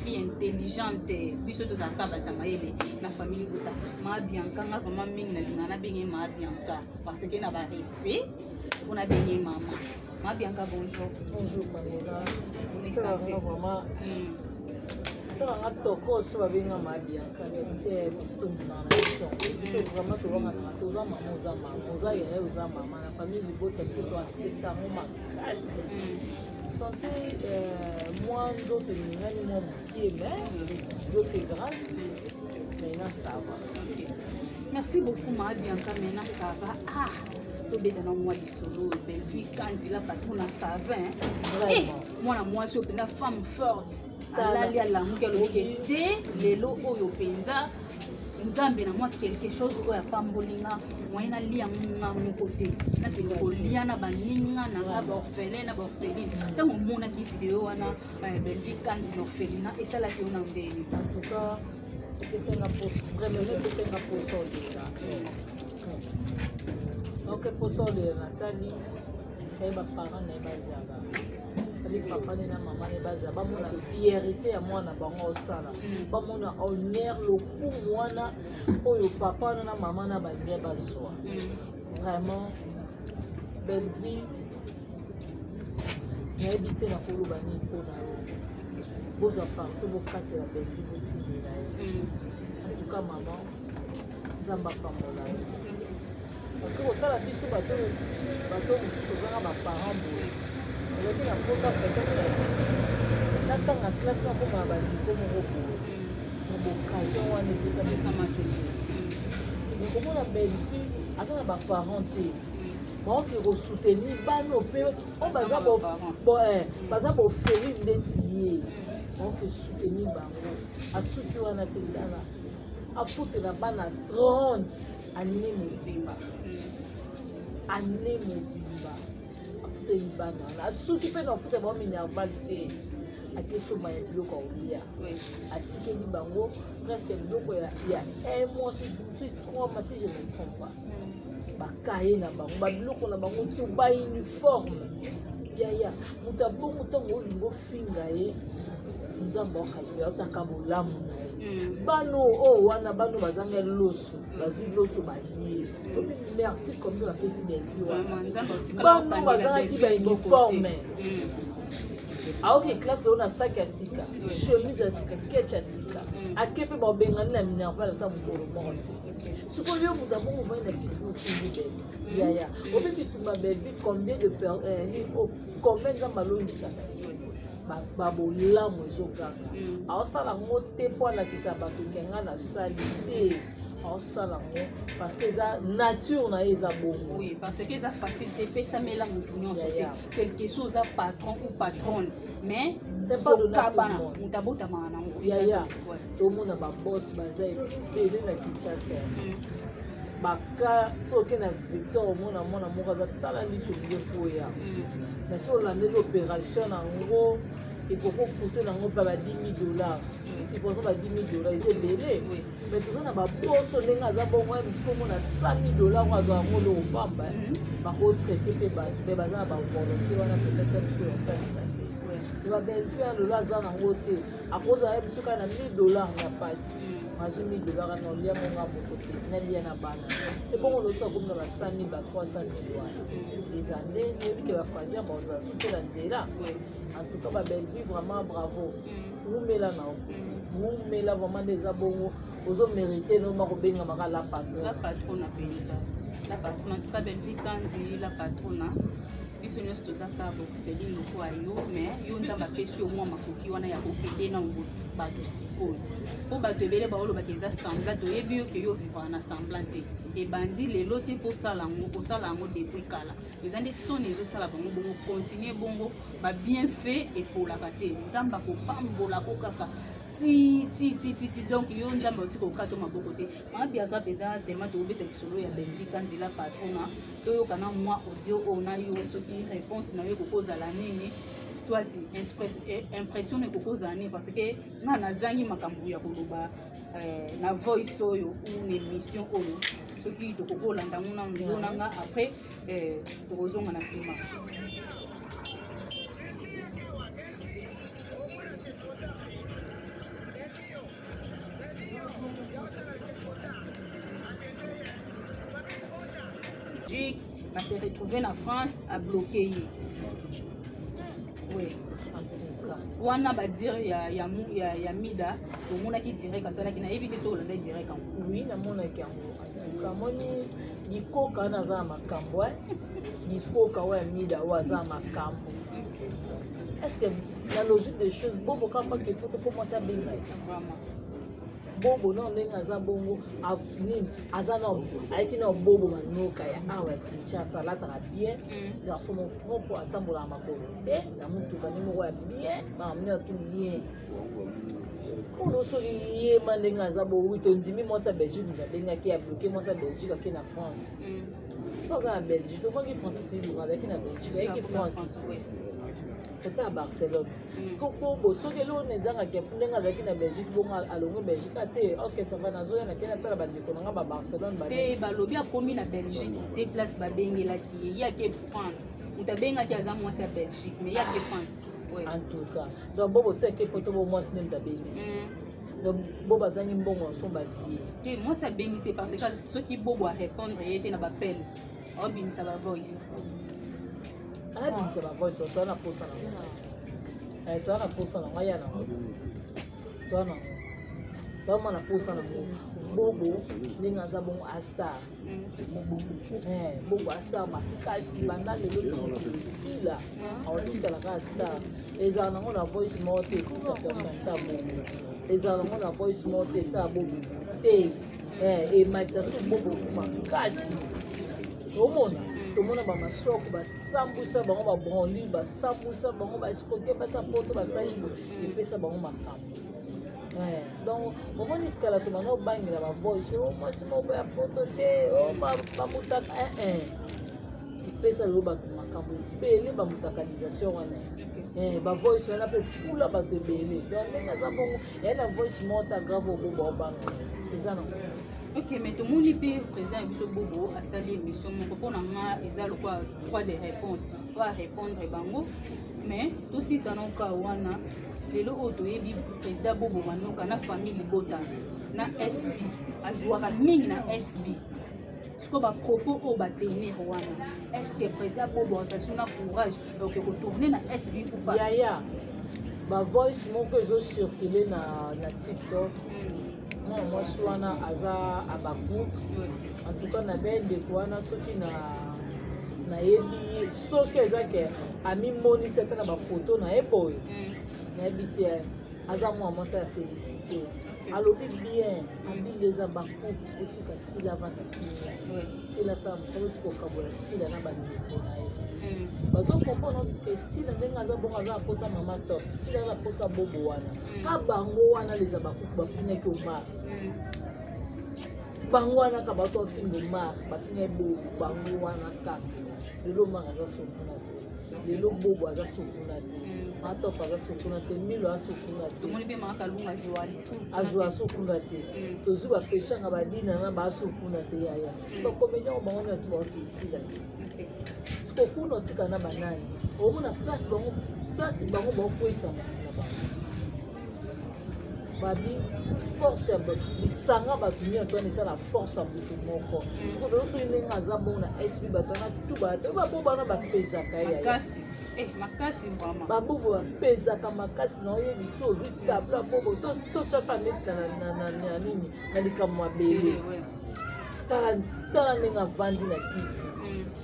fille intelligente. Biso tozalaka bato ya mayele na famille libota. Ma Bianca nga vraiment mingi nalingaka nabenge ma Bianca parce que na ba respect mpo nabenge mama. Ma Bianca, bonjour. Bonjour Pamela. Esalaka vraiment esalaka toko so babenga ma Bianca eh, biso tondimaka na biso biso vraiment tobanganaka toza mama oza mama oza yaya oza mama na famille libota biso toaccepte yango makasi santé euh, mwa nzoto eningani mwa mokie mais Dieu fait grâce maintenant ça va. Merci beaucoup ma Bianca, maintenant ça va. Ah, tobeta na mwa lisolo Bellevue Kanzila patron na savin. Eh, mwana mwasi oyo mpenza femme forte alali alamuki alobi ke te lelo oyo mpenza nzambe na mwa quelque chose oyo apamboli nga moyen nalia nga moko te nakende kolia na baninga na nga baorphelin na baorpheline ntango omonaki video wana eh, Bellevue Kandi na orphelinat esalaki yo na ndenge? En tout cas epesenga poso, vraiment epesenga poso olela. Ok, poso olela natali naye baparent na ye bazala avec papa ne na mama ne bazala bamona fierté ya mwana bango osala, bamona honneur lokumu wana oyo papa wana na mama na balingi bazwa. Vraiment belle vie, nayebi te nakoloba nini mpona yo. Bozwa parti bokatela Bellevue, botindela ye. En tout cas mama, Nzambe apambola yo parce que kotala biso bato bato mosusu tozanga baparent boye, ozalaki na mposa peut-être natanga classe, nakoma baniveau moko boye na baoccasion wana epesa biso te. Mais komona Bellevue aza na baparent te, baoki kosoutenir bana mpe oyo baza baorphelin ndeti ye, baoki soutenir bango. Asuki wana te, tala afutela bana 30 année mobimba, année mobimba afuteli bana wana. Asuki mpe na afuta bango minerval te, akesomba ya biloko ya kolia, atikeli bango presque biloko ya un mois sur 3 mois si je ne me trompe pas, bakaye na bango, babiloko na bango to bauniforme. Yaya, moto abongo ntango olingi ofinga ye, Nzambe akaleli otaka bolamu na ye. Bano oyo wana, bano bazanga loso, bazwi loso balie. Tobi merci combien bapesi Bellevue wana. Bano bazangaki bauniforme, aoki classe lelo na saki ya sika, chemise ya sika, ketch ya sika, ake mpe babengani na minerval ata mokolo moko te. Sikoyo yo moto abongo ovandi na kiti, ofingi Bellevue. Yaya, obi bitumba Bellevue, combien de combien Nzambe alongisaka babolamu ezoganga. Aosala yango te mpo alakisa bato ke nga nasali te, aosala yango parce que eza nature na ye, eza bongo. Oui, parce que eza facile te, epesamela motu nyonso te, quelque chose oza patron ou patronne, mais C'est pas donné à tout kokaba le monde. moto abotamaka nango. Yaya, tomona babos baza ebele na Kinshasa. Baka soki oke na Victor, omona mwana moko aza tala liso elingi ekoya, mais soki olandeli opération nango, ekoki okute nango mpe ba 10 000 $. Supposons ba 10 000 $ eza ebele, mais toza na baboso ndenge aza bongo ya misiko, omona 100 000 $ oyo azwa yango loko pamba. Bakotraite mpe bato mpe baza na bavolonté wana, peut-être biso osalisa te. Babellevue ya lelo aza nango te, akozala ye biso kaka na 1000 $ ya pasi. Azwi 1000 $ na olia ngo nga moko te, nalia na bana. Ebongo loso akomi na ba 100 000, ba 300 000 wana eza nde nayebi ke bafaser bazala sukela nzela. En tout cas babellevue, vraiment bravo, wumela na okuti, wumela vraiment nde eza bongo, ozomérite noma kobengamaka la patron. La patrona mpenza, la patrona. En tout cas Bellevue Kandi la patrona, biso nyonso toza kaka baorphelin lokola yo, mais yo Nzambe apesi yo mwa makoki wana ya kokende na bato sikoyo, mpo bato ebele baolobaka eza semblant. Toyebi yo ke yo vivaka na semblant te, ebandi lelo te mpo osala yango, osala yango depuis kala. Eza nde soni ezosala bango bongo. Continue bongo, babienfait epolaka te, Nzambe akopambolako kaka ti ti ti ti ti. Donc yo Nzambe auti kokata maboko te. Mabiaka mpenza tema tokobeta lisolo ya Bellevue Kanzela patrona. Toyoka na mwa audio oyo na yo, soki réponse na yo ekoki kozala nini, soit impression na ekoki kozala nini, parce que nga nazangi makambo ya koloba na voice oyo ou na émission oyo. Soki tokoki kolanda ngo na ngo na nga, après tokozonga na nsima. Belgique, ba se retrouver na France, a bloqué ye. Oui. Wana ba dire ya Mida, tomonaki direct asalaki, nayebi te soki olanda direct yango. Oui, namonaki yango. Kamoni likoka wana aza na makambo, likoka oyo ya Mida oyo aza na makambo. Est ce que la logique des choses, Bobo kaka ke poto, faut mwasi abenga ye? Vraiment. Bobo na ndenge aza bongo, nini, aza na ayaki na Bobo Manoka ya awa ya Kinshasa, alataka bien, garçon mo propre, atambolaka makolo te na motuka nde moko ya bien, makambo ya tout bien. Mpona soki yema ndenge aza bowi, tondimi mwasi ya Belgique moto abengaki, abloquer mwasi ya Belgique, ake na France. So aza na Belgique, tomonaki Princesse Ilunga azalaki na Belgique, ayaki France, ata ya Barcelone. Koko, soki eloko nini ezangaki ndenge azalaki na Belgique bongo, alongwe Belgique ate, ok, ça va, nazoya, nakei natala bandeko na nga ba Barcelone. Te, balobi akomi na Belgique te, place babengelaki ye, ye ake France. Moto abengaki aza mwasi ya Belgique, mais ye ake France. En tout cas, donc bo botiaki poto, bo mwasi nde moto abengisi, donc bo bazangi mbongo osomba billet. Te, mwasi abengisi parce que soki Bobo arépondre ye te na bapele, aobimisa bavoice. Abimisa bavoice, toa na posa nango, toa na posa nango, aya nango, toa nango, toa na posa nango. Bobo ndenge aza bongo, astar, Bobo astar makasi. Banda lelo ti mokili esila, aotikala kaka star. Ezala nango na voice moko te esisa personnalité ya Bobo, ezala nango na voice moko te esala Bobo te, ematisa so Bobo makasi. Omona, tomona bamasoko basambwisa bango, babrondi basambwisa bango, baescroquer basa poto, basali epesa bango makambo. Donc omoni, kala tobanda obangela bavoice, o mwasi moko ya poto te, o bamutaka epesa lelo bato makambo ebele, bamutakalisation wana, bavoice wana mpe fula bato ebele. Donc ndenge aza bongo, eya na voice moko ta grave oboba obanga eza nango. Ok, mais tomoni mpe président ya biso Bobo asali émission moko. Mpo na nga eza lokwa droit de réponse po arépondre bango, mais tosisa noka wana. Lelo oyo toyebi président Bobo Manoka na famille libota na SB, azwaka mingi na SB. Sikoyo bapropos oyo batenir wana, est ce que président Bobo azali so na courage oke kotourner na SB ou pas? Yaya, bavoice moko ezocircule na TikTok. Mwana mwasi wana aza abakouk. En tout cas, na be ndeko wana, soki na nayebi soki eza ke amimonisi ata na bafoto na ye boye, nayebi te. Aza mwana mwasi ya félicité, alobi bien, abinga eza bakouk, otika Sila avanda kimia, Sila asala mosala, otika okabola Sila na bandeko na ye. Bazocomprendre ke Sila ndenge aza bongo, aza na posa mama top, Sila aza na posa Bobo wana. Ka bango wana leza bakuku bafingaki Omar, bango wana kaka bato bafinga Omar, bafinga Bobo, bango wana kaka. Lelo Omar aza sokuna te, lelo Bobo aza sokuna te, matop aza sokuna te, Milo aza sokuna te. Tomoni mpe mama Kalunga azwa sokuna te. Tozwi bapeshanga badina na basokuna te. Yaya, bacomédien oyo bango nyonso baoke esila te. Siko kuna otika na banani? Omona place bango, place bango baokweyisa moto na bango, babi force ya lisanga, bato nyonso wana eza na force ya motu moko. Soki lelo, soki ndenge aza bongo na SB, bato wana tu bato babobo wana bapezaka ye. Makasi, makasi vraiment. Babobo bapezaka makasi na oyebi. So ozwi tableau ya Bobo, totyaka neti na nini, na likambo mabele. Tala ndenge avandi na kiti.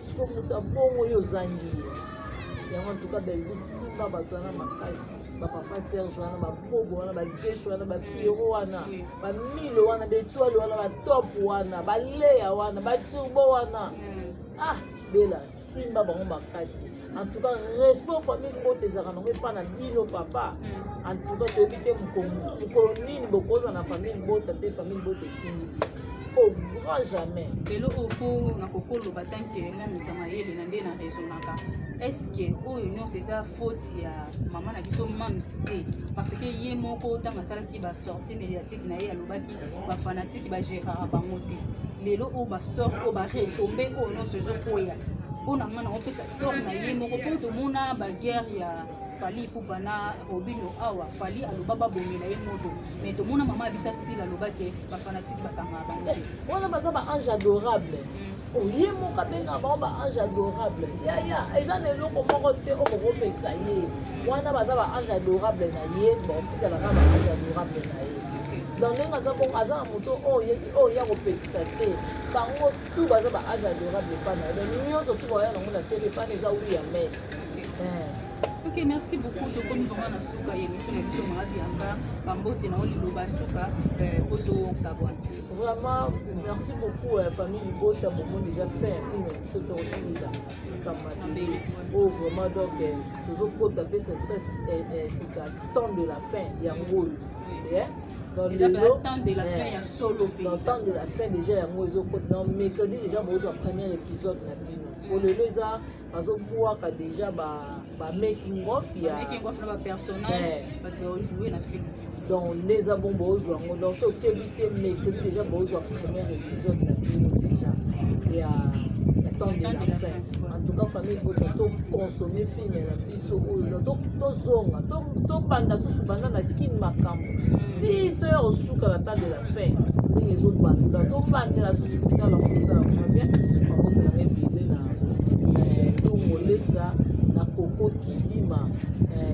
Siko moto abongo, oyo ozangi ye yango. En tout cas, Belvi, simba bato wana makasi, bapapa Serge wana, babobo wana, bagesho wana, bapiro wana, bamilo wana, baetoile wana, batop wana, baleya wana, baturbo wana. Ah Bela, simba bango makasi. En tout cas, respect famille mbote ezalaka nango epa na bino papa. En tout cas, toyebi te mokolo nini bokoza na famille mbota te, famille mbota efingi au grand jamais. Lelo oyo, mpo na kokoloba tant que mwa moto ya mayele na nde na raisonnaka, est ce que oyo nyonso eza faute ya mama na biso Mamsi te? Parce que ye moko ntango asalaki basortie médiatique na ye, alobaki bafanatike bagéraka bango te. Lelo oyo basort oyo, baretombées oyo nyonso ezokoya, mpo na nga na opesa tort na ye moko, mpo tomona baguerre ya Fally Ipupa na Robino awa. Fally aloba babongela ye moto, mais tomona mama abisa Sila alobaki bafanatike bakangaka bango te. Wana baza baange adorable. Ye moko abengaka bango ba ange adorable. Yaya, eza na eloko moko te oyo bokopekisa ye wana. Baza ba ange adorable na ye, bakotikala kaka ba ange adorable na ye. Donc ndenge aza bongo, aza na moto oyo ya kopekisa te. Bango tu baza ba ange adorable epa na ye. Donc nyonso tu baya nango na tele epana eza wi ya mene. Ok, merci beaucoup. Tokomi vraiment na suka ya émission na biso. Mama Bianca, bambote na yo, liloba suka po tokabwana. Vraiment, merci beaucoup, famille libota. Bomoni déjà fin ya film ya biso, tokosila likambo oyo vraiment. Donc tozokota mpesi na biso sika, temps de la fin yango oyo. Donc lelo temps de la fin ya solo. Dans temps de la fin déjà yango ezokota. Donc mercredi déjà bozwa premier épisode na bino. Po lelo eza bazobwaka déjà ba making of ya making of na ba personnage, bato bajoue na film. Donc nde eza bon, bozwa yango. Donc so okebi te, mercredi déjà bozwa premier épisode na bino déjà ya temps de la fin. En tout cas, famille bota, toconsommer film na biso oyo. Tozonga, tobanda susu, banda na kini makambo ti toya kosuka na temps de la fin. Ndenge ezobanda, tobandela susu kotala kosala vraiment bien. Babotelanga ebele na Tongolesa na Koko Kidima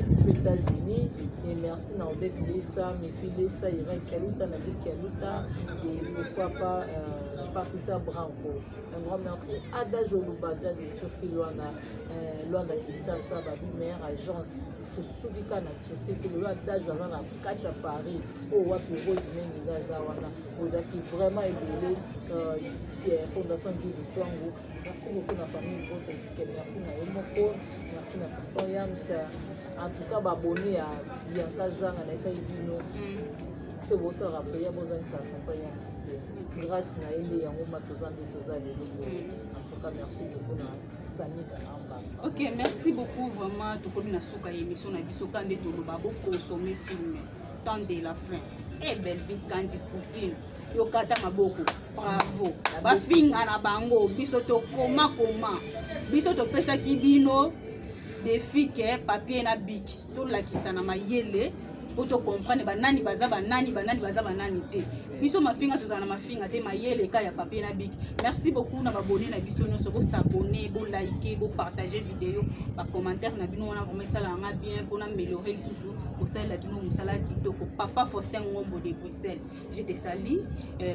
depuis États-Unis. Et merci na Odette Lesa, Mifi Lesa, Irène Kialuta, Nabil Kialuta et pourquoi pas Patricia Branco. Un grand merci Ada Jolubadja de Turquie, Luanda, Luanda Kinshasa, Babi meilleure agence. Tosuki kaka na Turquie te. Lelo Adage aza na kati ya Paris oyo wapi Rose Mengi nde aza wana. Ozalaki vraiment ebele. Fondation Gizi Swango, merci beaucoup na famille Boto Esike. Merci na yo moko, merci na tonton Yams. En tout cas, baboni ya Bianca Zanga, nayesaki bino so bosalaka prière, bozangisaka tonton Yams te. Grâce na ye nde yango ma toza nde toza lelo boye. En tout cas, merci beaucoup na Samika Amba. Ok, merci beaucoup vraiment. Tokomi na suka ya émission na biso. Ka nde toloba, boconsommer film temps de la fin e Bellevue Kandi Poutine. Yokata maboko, bravo. Bafinga na bango, biso tokoma koma. Biso topesaki bino défi ke papier na bic, tolakisa na mayele po tocomprendre banani baza banani, banani baza banani te. Biso mafinga, tozala na mafinga te, mayele ka ya papier na bic. Merci beaucoup na babone na biso nyonso. Bos'abonner, boliker, bopartager vidéo. Bacommentaire na bino wana vraiment esalaka bien mpona améliorer lisusu kosalela bino mosala kitoko. Papa Faustin Ngombo de Bruxelles, je te salue.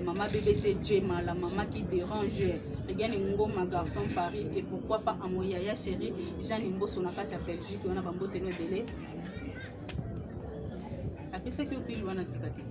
Mama BBC Jema, la maman qui dérange, Regan Ngoma, garçon Paris, et pourquoi pas à mon yaya chéri Jeanne Mboso na kati ya Belgique wana. Bambotelo ebele. Apesaki yo pili wana sika te.